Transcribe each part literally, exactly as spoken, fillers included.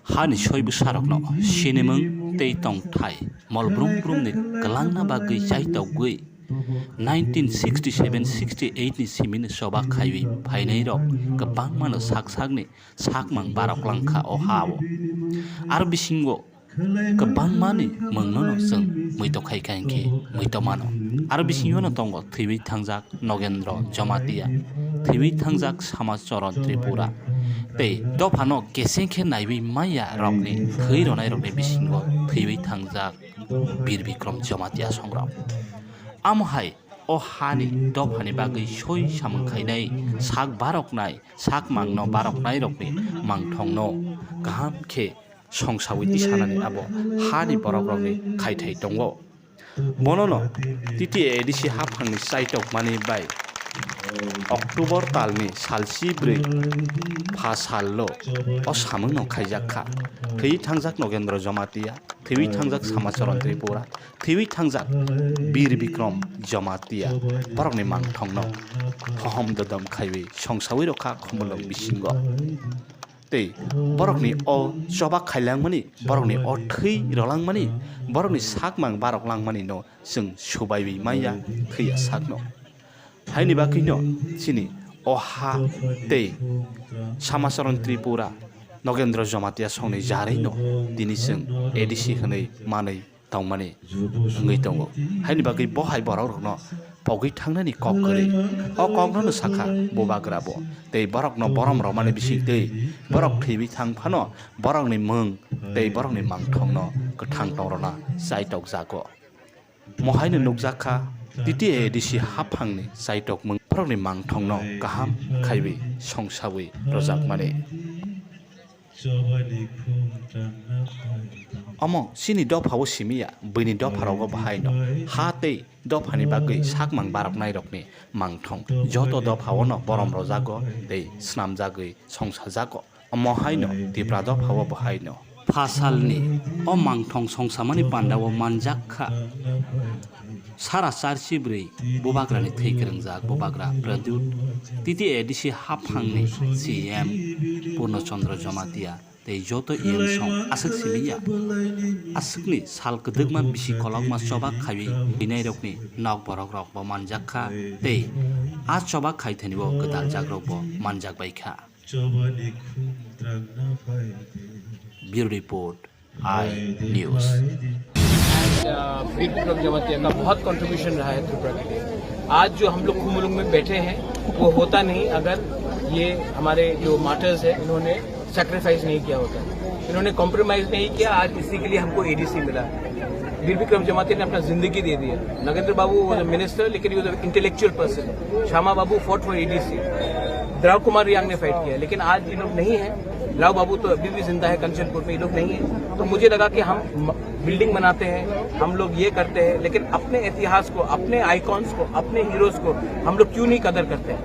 Hani soi bwsarokno sinimung tei tongthai mol brum brumni kwlangna bagwi chaitokgwi nineteen sixty seven sixty eight ni simini choba khaiwi phainairok kwbangmano sak sakni sakmang barok langkha o ha-o. Aro bisingo kwbangmani mungnono chwng muitok khai kha hinkhe muitok mano. Aro bisingono tongo thwiwi thangjak Nogendro Jamatia, thwiwi thangjak Samaj Charan Tripura, tei dophano keseng khe naiwi manya rokni thwi ronairokni bisingo thwiwi thangjak Bir Bikrom Jamatia songrok. Amo hai o hani dophani bagwi soi samung khainai sak baroknai, sak mangno baroknairokni mangthongno kaham khe songsawi tisanani abo hani borokrokni khaithai tongo. Bonono T T A A D C haphangni chaitokmani bai October talni salsi bwrwi pha sallo o samungno khaijak kha. Thwi thangjak Nogendro Jamatia, thwi thangjak Samacharan Tripura, thwi thangjak Bir Bikrom Jamatia, borokni mangthongno thohom dodom khaiwi songsawi rokha khumulwng bisingo. Tei borokni o choba khailangmani, borokni o thwi rolangmani, borokni sakmang barok langmani no chwng subaiwi manya thwiya sakno. Haini bagwino chini o ha tei Samacharan Tripura Nogendro Jamatia songni jarino tini chwng A D C hwnwi manwi tongmani wngwi tongo. Haini bagwi bo hai borokrokno pogwi thangnani kok kwrwi. O kokno no sakha bubagra bo. Tei borokno borom romani bising tei borok thwiwi thang phano borokni mung tei borokni mangthongno kwthang tongrona chaitokjago. Mohaino nukjak kha, T T A A D C haphangni chaitokmung borokni mangthongno kaham khaiwi songsawi rojakmani. Omo chini dophao simiya, buini dopharogo bahaino ha tei dophani bagwi sakmang baroknairokni mangthong joto dophaono borom rojago tei snamjagwi songsajago. Omo haino Tipra dophao bo haino. Phasalni o mangthong songsamani pandao manjak kha. Sara charsi bwrwi bubagrani thwi kwrwngjak bubagra Pradyut, T T A A D C haphangni C M Purno Chandra Jamatia tei joto E M song aswk simiya. Aswkni sal kwdwkma bisi kolokma choba khaiwi binairokni nok borokrok bo manjak kha tei a choba khaithani o kwdaljakrok bo manjak bai kha. Bureau Report, I News. And, uh, बीर विक्रम जमातिया का बहुत कंट्रीब्यूशन रहा है त्रिपुरा के लिए। आज जो हम लोग खुमुलुंग में बैठे हैं, वो होता नहीं अगर ये हमारे जो मार्टर्स हैं, इन्होंने सैक्रिफाइस नहीं किया होता, इन्होंने कॉम्प्रोमाइज नहीं किया। आज इसी के लिए हमको एडीसी मिला। बीर विक्रम जमातिया ने अपना जिंदगी दे दिया। नगेंद्र बाबू वो मिनिस्टर, लेकिन वो intellectual person. Shyama Babu fought for ADC. द्राव कुमार रियांग ने फाइट किया, लेकिन आज ये लोग नहीं है। राव बाबू तो अभी भी जिंदा है कंचनपुर में, ये लोग नहीं है। तो मुझे लगा कि हम म-, बिल्डिंग बनाते हैं, हम लोग ये करते हैं, लेकिन अपने इतिहास को, अपने आइकॉन्स को, अपने हीरोज को हम लोग क्यों नहीं कदर करते हैं?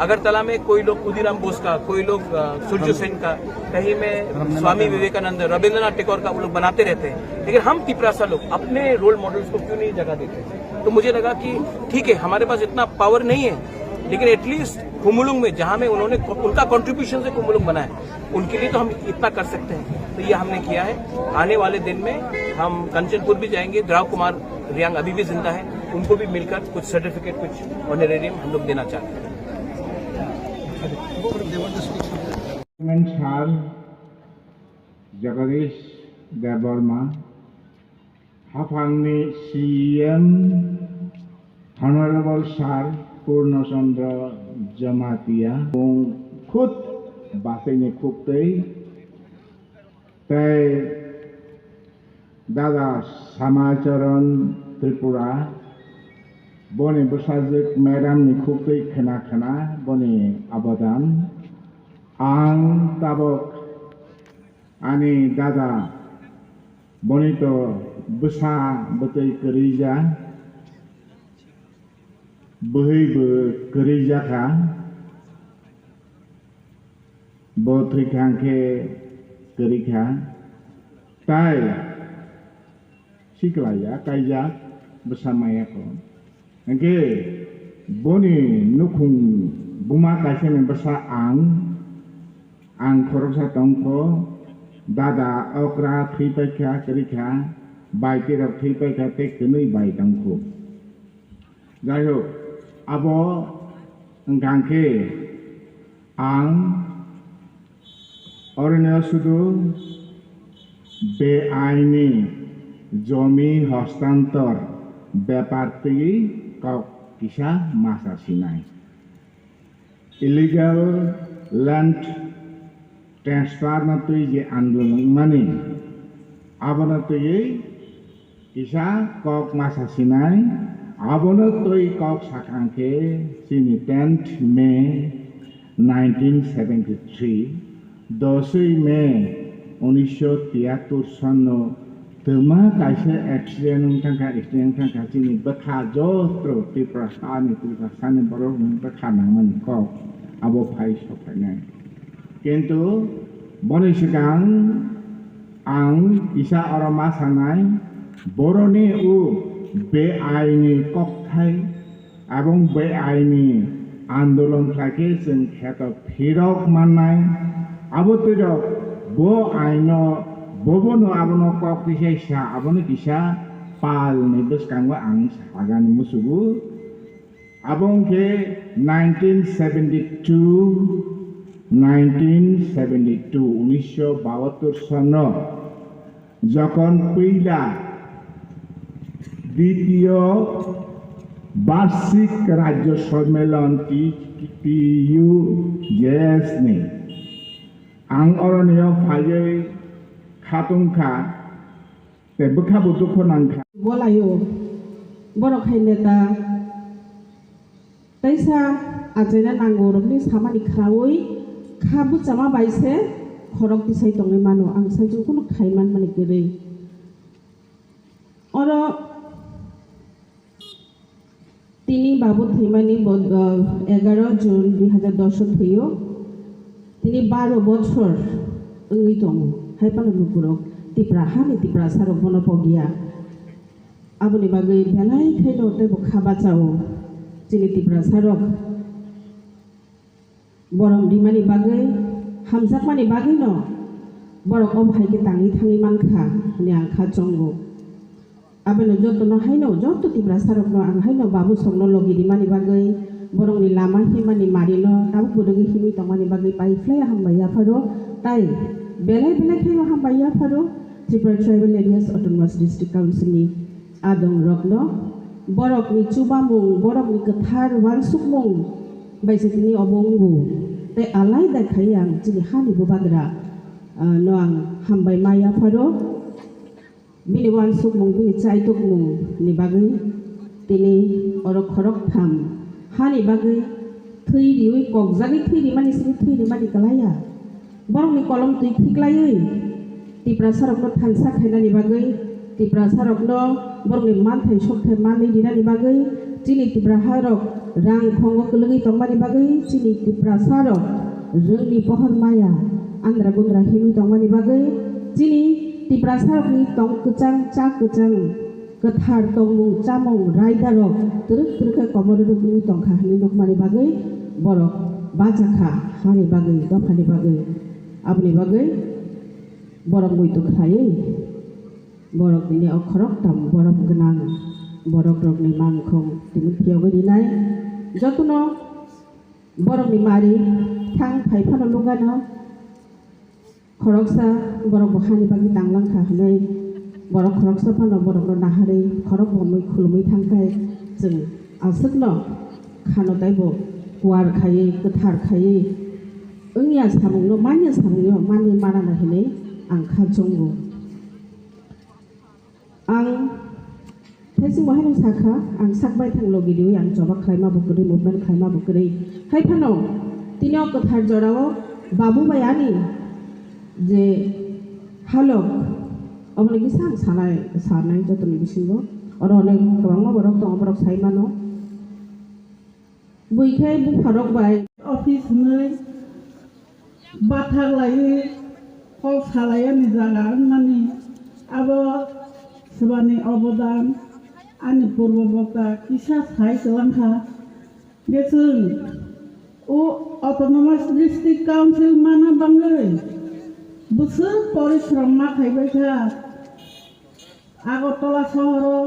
अगरतला में कोई लोग खुदीराम बोस का, कोई लोग, अ, सूर्य सेन का, कहीं में स्वामी विवेकानंद, रविंद्रनाथ टैगोर का वो लोग बनाते रहते हैं, लेकिन हम तिपरासा लोग अपने रोल मॉडल्स को क्यों नहीं जगह देते? तो मुझे लगा कि ठीक है, हमारे पास इतना पावर नहीं है, लेकिन एटलीस्ट खुमुलुंग में, जहाँ में उन्होंने, उनका कंट्रीब्यूशन से खुमुलुंग बना है, उनके लिए तो हम इतना कर सकते हैं। तो ये हमने किया है। आने वाले दिन में हम कंचनपुर भी जाएंगे। द्राव कुमार रियांग अभी भी जिंदा है, उनको भी मिलकर कुछ सर्टिफिकेट, कुछ ऑनरेरियम हम लोग देना चाहते हैं। Chairman sir Jagadish Debbarma, haphangni C E M Honorable Sir Purno Chandra Jamatia, bung khud basaini khuktwi tei Dada Samacharan Tripura, boni bwsajwk madam ni khuktwi khna khna boni abadan. Ang tabok ani dada boni to bwsa bwtwi kwrwija, bwhwi bo kwrwija kha. Bo thwikha hwnkhe kwrwi kha, tai siklaiya kaijak bwsa maya kho. Hwnkhe boni nukhung buma kaisani bwsa ang Ang khoroksa tongkho, dada okra thwi paikha, kwrwikha, bai twi rok thwi paikha tei kwnwi bai tongkho. Jai hok, abo wngkha khe ang oroni sudu beaini jomi hostantor bepar twi kok kisa masa sinai. Illegal land transfer no twi je andolon wngmani, abono twiwi kisa kok masa sinai, abono twi kok sakang khe chini tenth May nineteen seventy three, doswi May unisho tiyattor sonno twma kaisa accident wng thangkha, accident wng thangkha, chini bwkha jotro Tiprasani, Tiprasani borok ni bwkha nangmani kok abo phai sokphainai. Kintu boni swkang ang kisa oro ma sanai, boroni o beaini kokthai Abong bai aini andolon khlai khe chwng kheto phirok mannai. Abo twirok bo aino bobono abono kok tisai sa, abono kisa palni bwskango ang sagani musugo. Abo wngkhe nineteen seventy two, nineteen seventy two, unisho bahattor sono. Jokhon puila ditiyo barsik rajyo sommelon T T U J S ni ang oronio phaiwi khatungkha tei bwkhabo dukhu nangkha. Bolaio borok hai neta. Teisa achaina nango rokni samani khnaui kha bwchama bai se khorok tisai tongwi mano, ang saichung kheno khai manmani kwrwi. Oro tini babu thwimani bo, ah, egaro June dui hazar dos o thwio. Tini baro bochor wngwi tongo. Hai phano lukurok Tipra hani Tiprasa rok bono pogya. Aboni bagwi belai kheno teibo kha bachao chini Tiprasa rok. Borom rimani bagwi, hamjakmani bagwino borok obo hai khe tangwi thangwi mankha hwnwi ang kha chongo. Abono jotono haino, joto Tiprasa rokno ang haino babu songno logi rimani bagwi, borokni lama himani marino tabuk bwrwgwi himwi tongmani bagwi pai phlai hambai yapharo, tai belai belai kheno hambai yapharo Tripura Tribal Areas Autonomous District Council ni adong rokno, borokni chubamung, borokni kwthar uansukmung bai se tini obo wngo. Tei alai dai khai ang chini hani bubagra, ah, no ang hambai ma yapharo. Bini uansukmung, bini chaitukmung ni bagwi tini oro khorok tham hani bagwi thwi riwi kokjagwi thwi rimani simi thwi rimani kwlaiya. Borokni kolom twi khiklaiwi Tiprasa rokno thansa khainani bagwi, Tiprasa rokno borokni manthai sokthai manwi rinani bagwi, chini Tiprasa rok rang khongo kwlwgwi tongmani bagwi, chini Tiprasa rok rwngni pohor maya andra gundra himwi tongmani bagwi, chini Tiprasa rokni tong kwchang cha kwchang kwthar tongmung chamung raidarok twrwk twrwk khe komoro rwgwi tongkha hwnwi nukmani bagwi borok bachakha hani bagwi dophani bagwi. Aboni bagwi borok muitu khlaiwi borok bini o khoroktham borom gwnang borok rokni mangkhong tini phiyogwi rinai jotono borokni mari thang phai phano lugano. Khoroksa borok bo hani bagwi tanglang kha hwnwi borok khoroksa phano borokno naharwi khorok bomwi khulumwi thang khe chwng aswkno khano taibo kuar khaiwi kwthar khaiwi wngya samungno manya samungno manwi manana hwnwi ang kha chongo. Ang phesing bo haino sakha, ang sak baithang logi riwi ang choba khlaima bo kwrwi, movement khlaima bo kwrwi. Hai phano tini o kwthar jorao babu bai ani je halok, oboni kisa ang sanai, sanai jotoni bisingo. Oro onek kwbangma borok tongo, borok sai mano. Buikhai bupharok bai. Office hwnwi bathak laiwi kok salaiyani jaga wngmani abo swbani obodan ani purbo bokta kisa sai kwlangkha. Hwnkhe chwng O Autonomous District Council mana bangwi bwswk porishrom ma khaibai kha. Agartala sohoro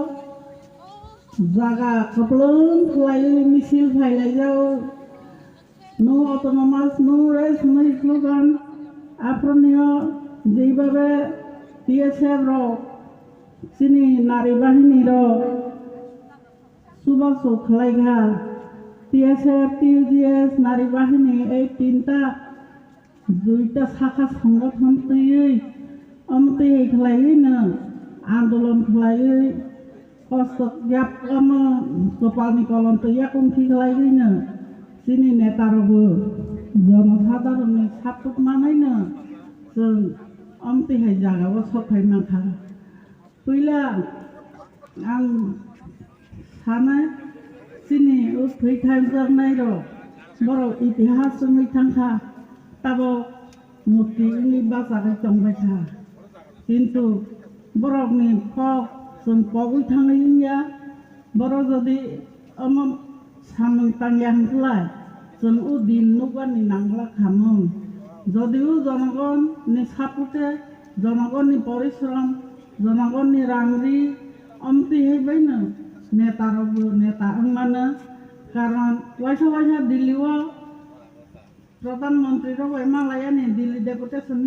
jaga kwplwng khlaiwi misil phailaijao. No autonomous, no rest hwnwi slogan. Aphronio jeibabe T S F rok chini nari bahini rok chubachu khlaikha. T S F, T U G S, nari bahini ei tinta duita sakha songothon twiwi, omo twi khlaiwi no andolon khlaiwi, kosto yap omo kopalni kolom twi yakung khi khlaiwi no chini neta rokbo jonosadharonni support manwi no chwng omo twi hai jagao sok phai mankha. Puila ang sanai, chini o thwi thangjaknai rok, borok itihas wngwi thangkha, tabok murti wngwi bachagwi tongbaikha. Kintu borokni kok chwng pogwi thangwi wngya, borok jodi omo samung tangya hwnkhlai, chwng o din nukbarni nangla khamung. Jodi o jonogon ni sapute, jonogon ni porishrom, jonogon ni rang ri, omtwi hai bai no neta rok bo neta wng mano. Karon waisa waisa Delhi o Pradhan Mantri rok bai malaya ni Delhi deputation